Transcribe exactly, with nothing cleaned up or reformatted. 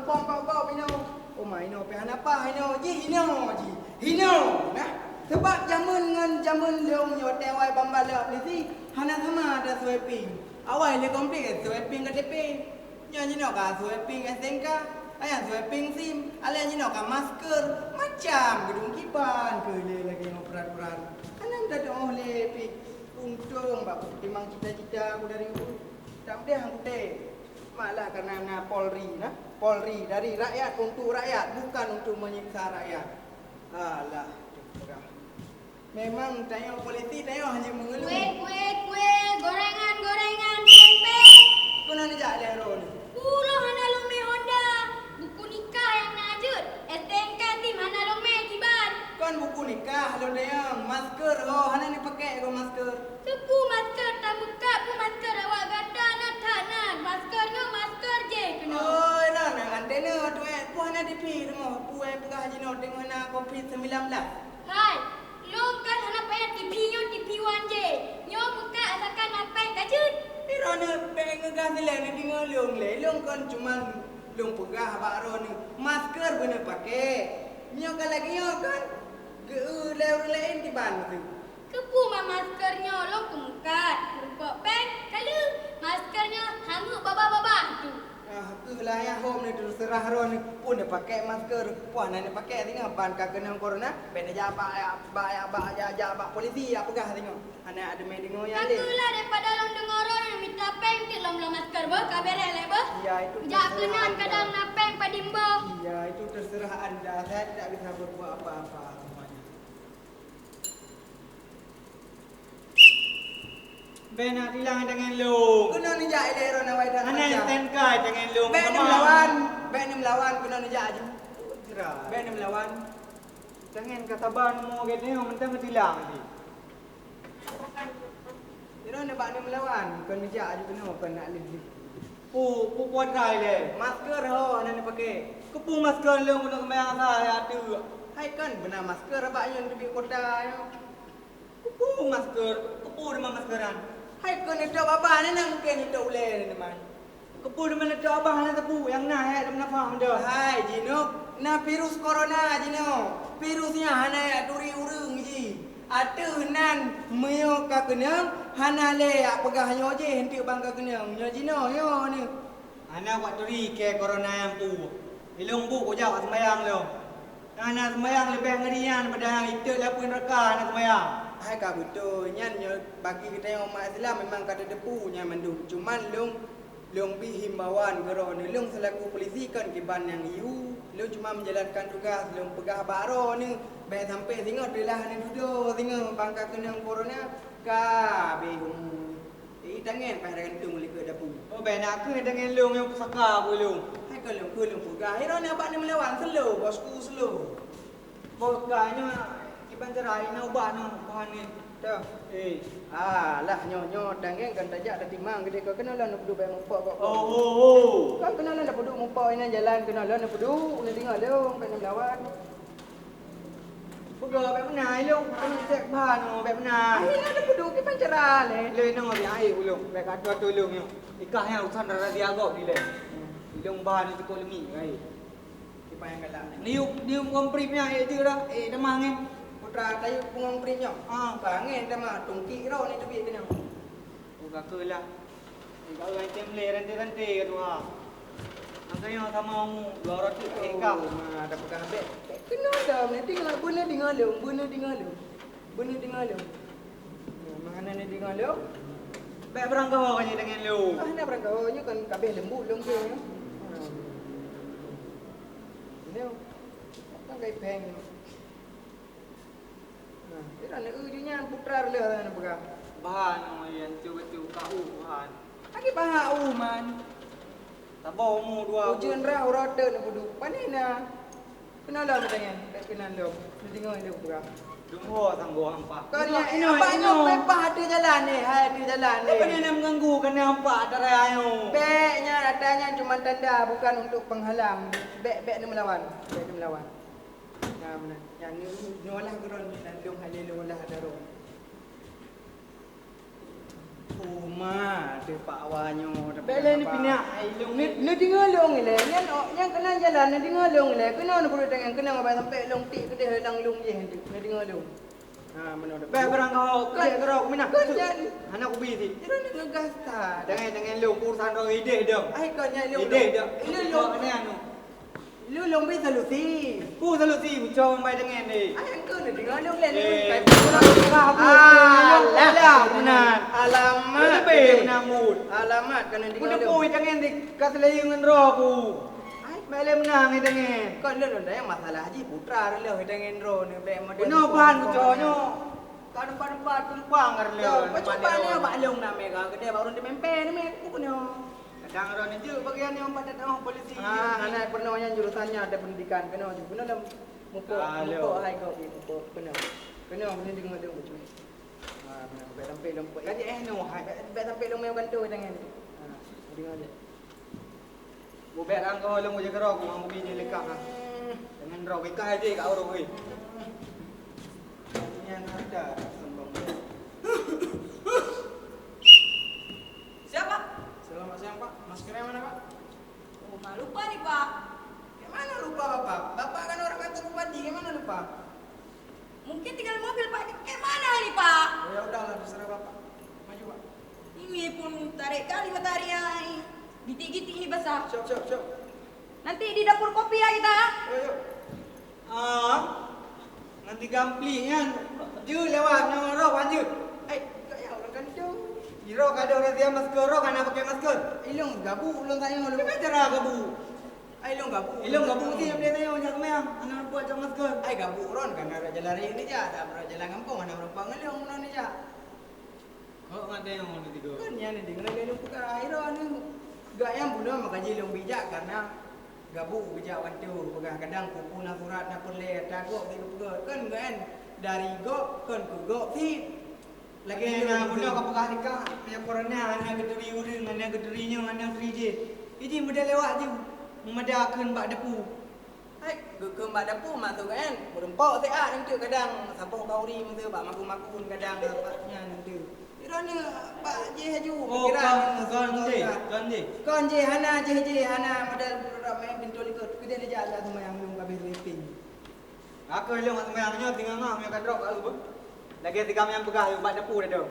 Pom kok-kok inoe. Oh ma inoe pih hana paih inoe. Jih inoe jih. Inoe. Nah, sabab jameun ngon jameun lôn nyoe watèe awai ban-ban lé polisi hana sama ata sweeping. Awai lé konflik sweeping K T P. Nyan jinoe ka sweeping S T N K, nyan sweeping SIM, alah jinoe ka masker, macam geudong kiban keu lé lagèe nyoe peran-peran. Hana meudadoh lé pih. Untông bak timang cita-cita ku dari dulu. Tak meudahan kutem. Malah karena na Polri, na Polri dari rakyat untuk rakyat, bukan untuk menyiksa rakyat. Alah, peugah. Memang tanyoe polisi tanyoe hanya mengeluh. Kueh, kueh, kueh, gorengan, gorengan, tempe. Keunoe neujak lé droeneuh. Ulôn hana lôn mè Honda. Buku nikah nyang na jeuet. S T N K SIM hana lôn mè kiban. Kon buku nikah lôn deungoe, masker ho hana neupakè goe masker. Keupeue masker tabuka, peue masker awak gata na that na. Masker nyoe masker jih keunoe. Oh, inan antena tu eh. Peue hana T V rumoh, peue eh peugah jinoe teungoh na covid sembilan belas. Hai, lôn kan hana payah T V nyoe, T V wan jih. Nyoe muka asakan na péng ka jeuet. Droeneuh bèk ngeugah silèe neudeungoe lôn lé. Lôn kon cuman lôn peugah bak droeneuh, masker beuneuh pakè. Nyoe ka lagèe nyoe kan, geu-eu lé ureueng laén kiban teuh. Keupeue ma masker nyoe lôn keumukat, meurumpok péng ka lheueh. Masker nyoe hangeut babah-babah teuh. Ah, keuh lah ya, hom ni terserah droeneuh. Peue neupakè masker, peue hana neupakè singoh ban ka keunong corona, bèk neujak bak, bak, bak, jak, jak bak polisi, jak peugah singoh. Hana adeumèe deungoe nyan lé. Ka keuh lah, daripada lôn deungoe droeneuh mita péng, teuk lôn bloe masker beuh, ka bèrèh lé beuh. Ya, itu terserah anda. Jak keunan kadang na péng padum boh. Ya, itu terserah anda. Saya tidak bisa berbuat apa-apa semuanya. Bèk na tilang tangan lôn. Keunoe neujak ilèe droeneuh awai that. Hana S T N K tangan lôn. Bèk neumelawan, bèk neumelawan, keunoe neujak aju. Bèk neumelawan. Tangan ka saban mo gét nyoe mantong tilang jih. Droeneuh bak neumelawan, kon neujak aju keunoe, kon nak lheueh. Peue, peue kuadra ilèe? Masker ho hana neupakè. Keupeue masker lôn keuneuk seumayang sa ateueh? Hai kon beuna masker bak nyoe teubiet kuota nyoe. Keupeue masker? Keupeue teuma masker nyan? Hai kon neutôb babah nyan, mungken neutôb ulèe nyan teuma. Keupeue teuma neutôb babah nyan teupeu nyang na hai teuma na paham dah. Hai jinoe, na virus corona jinoe. Virus nyan hana jak turi ureueng jih. Ateueh nan meunyoe ka keunong, hana lé jak peugah nyoe jih eunteuk ban ka keunong. Nyoe jinoe, nyoe neuh. Hana kuat turi kèe corona nyan peue. Ilôn buet kujak bak seumayang lôn. Hana seumayang leubeh ngeri nyan, padahai iteuk lapui neuraka hana seumayang. Hai ka beutôi, nyan nyoe bagi geutanyoe umat Islam memang ka teuteupeue nyan mandum. Cuman lôn, lôn bri himbauan keu droeneuh, lôn selaku polisi kon kiban nyang yue, lôn cuma menjalankan tugas, lôn peugah bak droeneuh, bèk sampai singoh teulah neududoe singoh ban ka keunong corona, ka habéh umu. Ih, tangen paih gantung likot dapu. Oh, bèk na keuh tangen lôn nyang pusaka bak lôn. Hai kon lôn, keu lôn peugah. Hai droeneuh bak neumelawan, slow, bosku, slow. Bos ka nyoe kiban cara inoe ubat nyoe bahan ni. Dah. Eh. Ah, lah nyoe, nyoe tangen kan tajak tatimang geude keunoe lôn neupeuduek bèk mupok kok. Oh, oh, oh. Kan keunoe lôn neupeuduek mupok inan jalan keunoe lôn neupeuduek, neudeungoe lôn bèk neumelawan. Peugah bèk meunan, ilôn keuneuk cèk bahan nyoe bèk meunan. Ai, na tapeuduek kiban cara lé. Lé nyoe di akhé ulôn, bèk ka atoe-atoe ulôn nyoe. Ikah nyan urusan dara siagoe dilèe. Ilôn bahan nyoe cukôp leumik, ai. Kiban nyang galak. Niup, niup komprim nyan, eh, jeuet dah. Eh, tamah angén. Putra tayue peungomprim nyoe. Ah. Ka angén tamah, tungkik roh ni teubiet keunoe. Oh, ka keuh lah. Eh, ka ureueng item lé ranté-ranté ka tuha. Maka nyoe sama umu dua ratus T K. Oh, ma, dah peugah bèk. Bèk keunoe dah, neudeungoe, beuneudeungoe lôn, beuneudeungoe lôn. Beuneudeungoe lôn. Nah, ma hana neudeungoe lôn. Bèk beurangkaho ka jeuet tangen lôn. Ah, hana beurangkaho, nyoe kan ka abéh leumbut lôn keu nyoe. Nah. Nyoe. Kan ka ipèng nyoe. Nah, ira na eu jih nyan putra lheueh na peugah. Bahan nyoe, ya, beutôi-beutôi ka u bahan. Lagi bahak u man. Saboh umu dua. Ujeuen rah uroe teuk neupeuduek. Pane na? Keunoe lom tangen, bèk keunan lom. Neudeungoe lé peugah. Dum ho sanggoh ampak. Kon inoe, inoe, abang inoe. Nyoe pepah ateueh jalan ni, hai ateueh jalan ni. Pane na meuganggu keunan ampak dara nyoe. Bèk nyan, ata nyan cuma tanda, bukan untuk penghalang. Bèk, bèk neumelawan. Bèk neumelawan. Nah, meunan. Nyan nyoe lah keudroe nyoe, lôn hana lôn lah daroe. Oh ma, Teupakwa nyoe, bèk lé neupinah, ai lôn. Neudeungoe lôn ilèe, nyan, nyan keunan jalan, neudeungoe lôn ilèe. Keunoe neupeureuet tangieng, keunoe bèk sampoe lôn tiek keudeh lam lôn jéh, neudeungoe lôn. Ha, meunoe. Bèk barang kau, keu, keu, keu, minah. Keu nyan. Hana kubi sit. Jangan ngegas that. Tangieng, tangieng lôn, urusan droe ideh dong. Ai, keu nyan lôn. Ideh dong. Ilôn lôn. Keu nyan lôn. Lôn, lôn bri solusi. Peue solusi, mucom bai tangieng ni. Ai, engkau ni tinggal lôn lé, lôn kai. Alah, meunan. Alamat, meunan mut. Alamat, keuneuk tinggal lôn. Peue tangieng di ka seulayeue ngon droe ku. Ai, bèk lé meunan tangieng. Kon lôn, lôn tangieng masalah jih putra lôn tangieng droe ni, bèk model. Bunoe ban mucom nyoe. Ka tempat-tempat tumpang ka lôn. Yo, peucoba ni bak lôn na mega gede, bak ureueng di mempé ni meh, bukan nyoe. Kadang droeneuh jeuet bagian nyang padat teuh polisi. Ah, hana peunoh nyan jurusan nyan ada pendidikan keunoe ju. Keunoe lam mupok, mupok hai kau pi mupok keunoe. Keunoe meunan deungoe lôn bacut. Ah, keunoe bèk sampai lôn pok. Kaji eh noh hai. Bèk, bèk sampai lôn meunan kantor tangieng. Ah, deungoe lé. Bubet angkau lôn ujeue keudroe ku ngon mubi jih leukah ha. Dengan droe bikah jih ka ureueng weh. Nyan ada sembang. Siapa? Selamat siang, Pak. Masker yang mana, Pak? Oh, mak lupa nih, Pak. Yang mana lupa, Bapak? Bapak kan orang kantor bupati, yang mana lupa? Mungkin tinggal mobil, Pak. Kayak mana nih, Pak? Oh, ya udahlah, terserah Bapak. Maju, Pak. Ini pun tarik kali matahari ai. Gitik-gitik ini basah. Siap, siap, siap. Nanti di dapur kopi ya kita. Yuk, yuk. Ah, nanti gampli kan. Ju lewat nyoe roh kan ju. Ai, kaya orang kantor. Iro kada orang dia masker, roh kan pakai masker. Ilong gabu, ulun tanya ulun. Macam cara gabu. Ai, ilong gabu. Ilong gabu ti yang dia tanya macam mana? Anak buat macam masker. Ai, gabu ron kan ada jalan raya ni ja, tak ada jalan kampung, anak orang pangalong ni ja. Kok ngat tengok ni tiga? Kan nyan ni dengar dia peugah, ai ron ni. Gak yang bunoe maka jih lôn bijak karena gabu bijak bantu peugah kadang kuku na surat na peureulèe tagok di peugah. Kan kan dari gok kan ku gok sit. Lagèe na bunoe ka peugah nikah, nyang corona hana geuturi ureueng, hana geuturi nyoe, hana geuturi jih. Iji meuda lewat ju, meumada kheun bak dapu. Hai, geukheun bak dapu masuk kan, meureumpok siat enteuk kadang saboh khauri meuseu bak makun-makun kadang bak nyan enteuk. Droeneuh bak jih aju pikiran. Oh, kon, kon jih, kon jih. Kon jih hana jih jih hana modal rap main pintoe likot. Keudeh dijak jak seumayang lôn ka abéh briefing. Aku ilong seumayang nyoe tinggal ngah meuka drop kat aku. Lagèe si kami nyang peugah yuk bak dapu dah tu.